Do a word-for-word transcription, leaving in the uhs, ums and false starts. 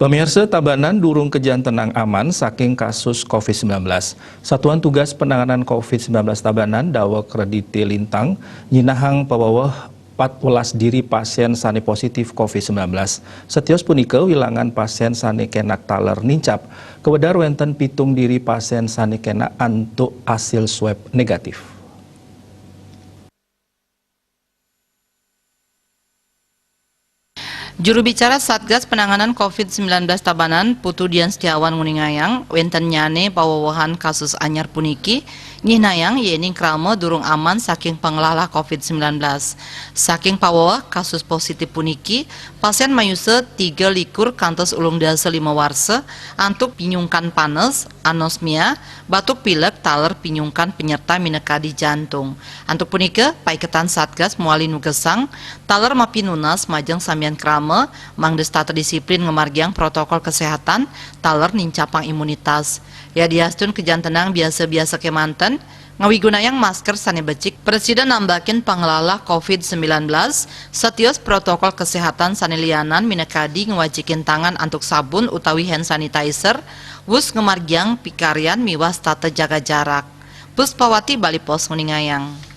Pemirsa, Tabanan durung kejantenang aman saking kasus covid sembilan belas. Satuan Tugas Penanganan covid sembilan belas Tabanan, Dawek Redite Lintang, nyinahang paweweh empat belas diri pasien sane positif covid sembilan belas. Setios punika, wilangan pasien sane kenak taler nincap. Kewedar wenten pitung diri pasien sane kenak antuk asil swab negatif. Juru bicara Satgas Penanganan covid sembilan belas Tabanan, Putu Dian Setiawan nguningayang, wentennyane pawewehan kasus anyar puniki nyihnayang yening krama durung aman saking panglalah covid sembilan belas. Saking paweweh kasus positif puniki, pasien mayusa tiga likur kantos ulung dasa lima warsa, antuk pinyungkan panes, anosmia, batuk pilek taler pinyungkan penyerta minakadi jantung. Antuk punika, paiketan Satgas mawali nugesang taler mapinunas majeng samian krama, mangda setata disiplin ngamargiang protokol kesehatan taler nincapang imunitas. Yadiastun kejantenang biasa-biasa kemanten, ngawigunayang masker sane becik, prasida nambakin panglalah covid sembilan belas, satios protokol kesehatan sane lianan minakadi ngwajikin tangan antuk sabun utawi hand sanitizer, wus ngamargiang pikaryan miwah setata jaga jarak. Puspawati, Bali Post, nguningayang.